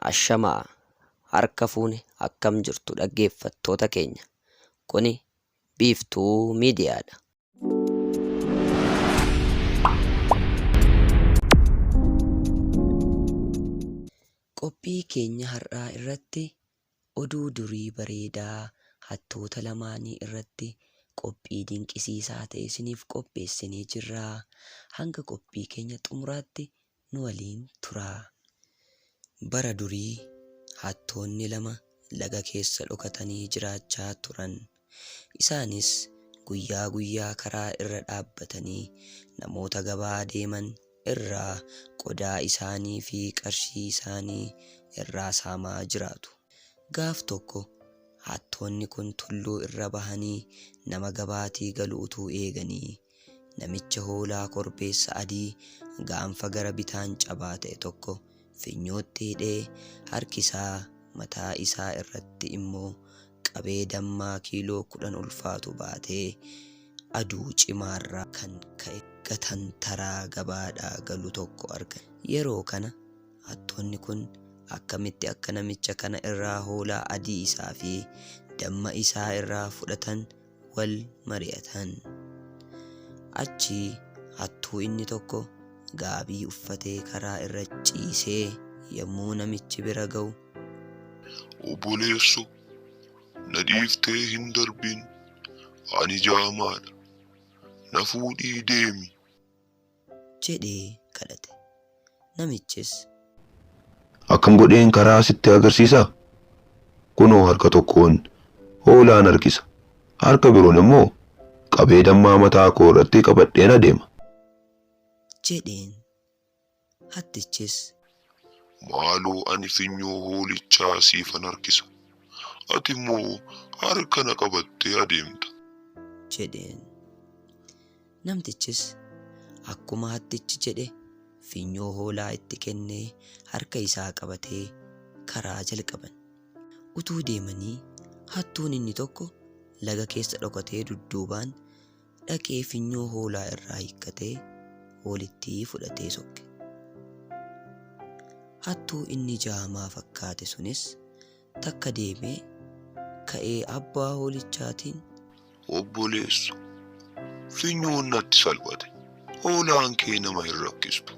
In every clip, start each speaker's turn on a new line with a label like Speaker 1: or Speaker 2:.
Speaker 1: Ashamaa! Harka fuune akkam jirtu dhaggeeffattoota keenya. Kuni Biiftuu Miidiyaadha. Qophii keenya har'aa irratti oduu durii bareedaa hattoota lamaanii irratti qophii dinqisiisaa ta'e isiniif qopheessinee jirra. Hanga qophii keenya xumuraatti nu waliin turaa. Bara durii hattoonni lama laga keessa dhokatanii jiraachaa turan. Isaanis guyyaa guyyaa karaa irra dhaabbatanii namoota gabaa deeman irraa qodaa isaanii fi qarshii isaanii irraa saamaa jiraatu. Gaaf tokko hattoonni kun tulluu irra bahanii nama gabaatii galu utuu eeganii, namicha hoolaa korbeessa adii gaanfa gara bitaan cabaa ta'e tokko finyootti hidhee harkisaa mataa isaa irratti immoo qabee dammaa kiiloo 10 ulfaatu baatee aduu cimaarraa kan ka'e gatantaraa gabaadhaa galu tokko argan. Yeroo kana hattoonni kun akkamitti akka namicha kana irraa hoolaa adii isaa fi damma isaa irraa fudhatan wal mari'atan. Achii hattuu inni tokko gaabii uffatee karaa irra ciisee yommuu namichi bira ga'u.
Speaker 2: Obboleesso, na dhiiftee hin darbin, ani jaamaa dha, na fuudhii deemi.
Speaker 1: jedhee kadhate. Namichis.
Speaker 2: Akkam godheen karaa sitti agarsiisa? Kunoo harka tokkoon hoolaan harkisa, harka biroon immoo qabee dammaa mataa koo irratti qabadheen adeema.
Speaker 1: jedheen. Hattichis.
Speaker 2: Maaloo ani finyoo hoolichaa siifan harkisa, ati immoo harka na qabattee adeemta.
Speaker 1: jedheen. Namtichis akkuma hattichi jedhe finyoo hoolaa itti kennee harka isaa qabatee karaa jalqaban. Utuu deemanii hattuun inni tokko laga keessa dhokatee dudduubaan dhaqee finyoo hoolaa irraa hiikkatee hoolittii fudhatee sokke. Hattuu inni jaamaa fakkaate sunis takka deemee ka'ee abbaa hoolichaatiin.
Speaker 2: Obboleesso, finyoon natti salphate, hoolaan kee nama hin rakkistu.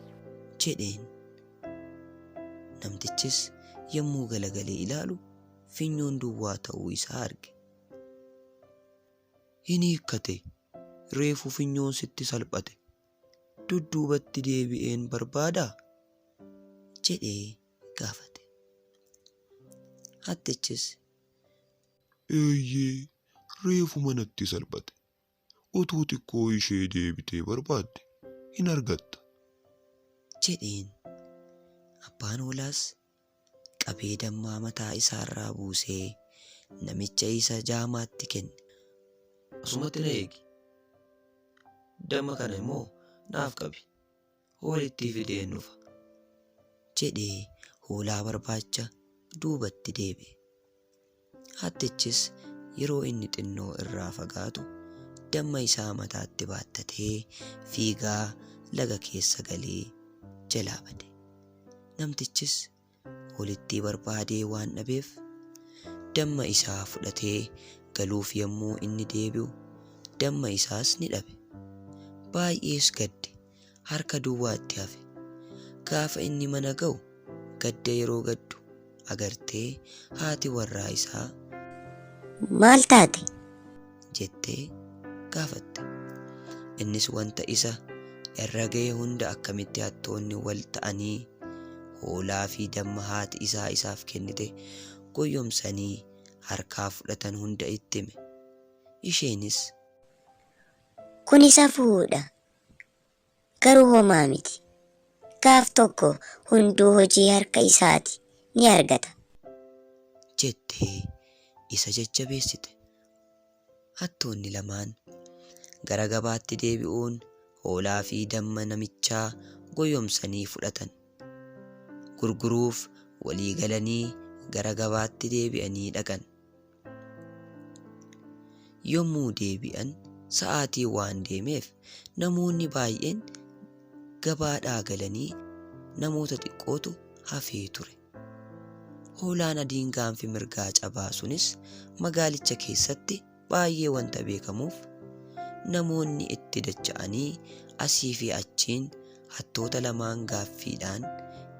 Speaker 1: jedheen. Namtichis yommuu galagalee ilaalu finyoon duwwaa ta'uu isaa arge. Hin hiikkate, reefu finyoon sitti salphate, dudduubatti deebi'een barbaadaa? jedhee gaafate. Hattichis.
Speaker 2: Eeyyee, reefuma natti salphate. Utuu xiqqoo ishee deebitee barbaadde hin argatta.
Speaker 1: jedheen. Abbaan hoolaas qabee dammaa mataa isaarraa buusee namicha isa jaamaatti kenne.
Speaker 3: Asumatti na eegi. Damma kana immoo naaf qabi. Hoolittii fideen dhufa.
Speaker 1: jedhee hoolaa barbaacha duubatti deebi'e. Hattichis yeroo inni xinnoo irraa fagaatu damma isaa mataatti baattatee fiigaa laga keessa galee jalaa bade. Namtichis hoolittii barbaadee waan dhabeef damma isaa fudhatee galuuf yommuu inni deebi'u damma isaas ni dhabe. Baay'ees gadde, harka duwwaatti hafe. Gaafa inni mana ga'u gadda yeroo gaddu agartee haati warraa isaa.
Speaker 4: Maal taate?
Speaker 1: jettee gaafatte. Innis wanta isa irra ga'e hunda akkamitti hattoonni wal ta'anii hoolaa fi damma haati isaa isaaf kennite goyyomsanii harkaa fudhatan hunda itti hime. Isheenis.
Speaker 4: Kuni safuudha. Garuu homaa miti. Gaaf tokko hunduu hojii harka isaati ni argata.
Speaker 1: jettee isa jajjabeessite. Hattoonni lamaan gara gabaatti deebi'uun hoolaa fi damma namichaa goyomsanii fudhatan. Gurguruuf walii galanii gara gabaatti deebi'anii dhaqan. Yommuu deebi'an sa'aatiin waan deemeef namoonni baay'een gabaadhaa galanii namoota xiqqootu hafee ture. Hoolaan adiin gaanfi mirgaa cabaa sunis magaalicha keessatti baay'ee wanta beekamuuf namoonni itti dacha'anii asii fi achiin hattoota lamaan gaaffiidhaan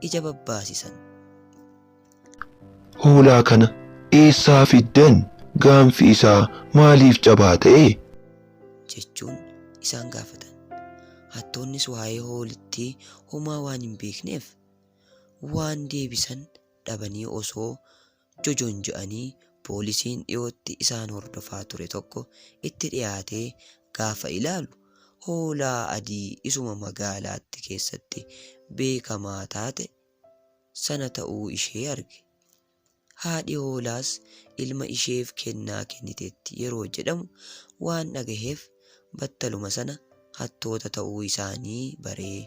Speaker 1: ija babbaasisan.
Speaker 2: Hoolaa kana eessaa fiddan? Gaanfi isaa maaliif cabaa ta'e?
Speaker 1: Jechuun isaan gaafatan. Hattoonnis waa'ee hoolittii homaa waan hin beekneef waan deebisan dhabanii osoo jojonja'anii poolisiin dhiyootti isaan hordofaa ture tokko itti dhiyaatee gaafa ilaalu hoolaa adii isuma magaalaatti keessatti beekamaa taate sana ta'uu ishee arge. Haadhi hoolaas ilma isheef kennaa kenniteetti yeroo jedhamu waan dhagaheef battaluma sana hattoota ta'uu isaanii baree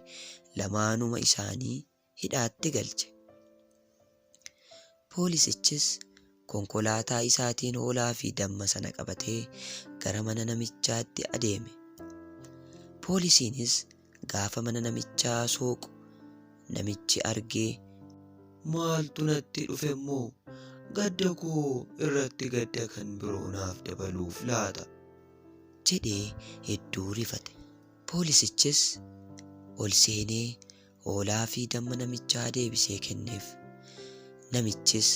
Speaker 1: lamaanuma isaanii hidhaatti galche. Poolisichis konkolaataa isaatiin hoolaa fi damma sana qabatee gara mana namichaatti adeeme. Poolisiinis gaafa mana namichaa sooqu namichi argee,
Speaker 3: Maaltu natti dhufe immoo? Gadda koo irratti gadda kan biroo naaf dabaluuf laata?
Speaker 1: Jedhee hedduu rifate. Poolisichis ol seenee hoolaa fi damma namichaa deebisee kenneef. Namichis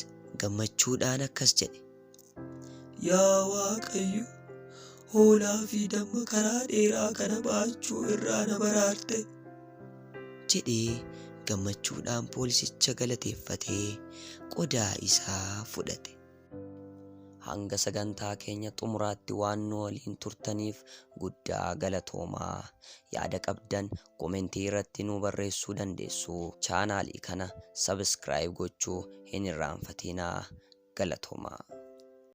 Speaker 1: gammachuudhaan akkas jedhe.
Speaker 3: Yaa Waaqayyo, hoolaa fi damma karaa dheeraa kana baachuu irraa na baraarte.
Speaker 1: Jedhee gammachuudhaan poolisicha galateeffatee qodaa isaa fudhate. Hanga sagantaa keenya xumuraatti waan nu waliin turtaniif guddaa galatoomaa. Yaada qabdan komentii irratti nu barreessuu dandeessu. Chaanaalii kana subscribe gochuu hin irraanfatinaa. Galatoomaa.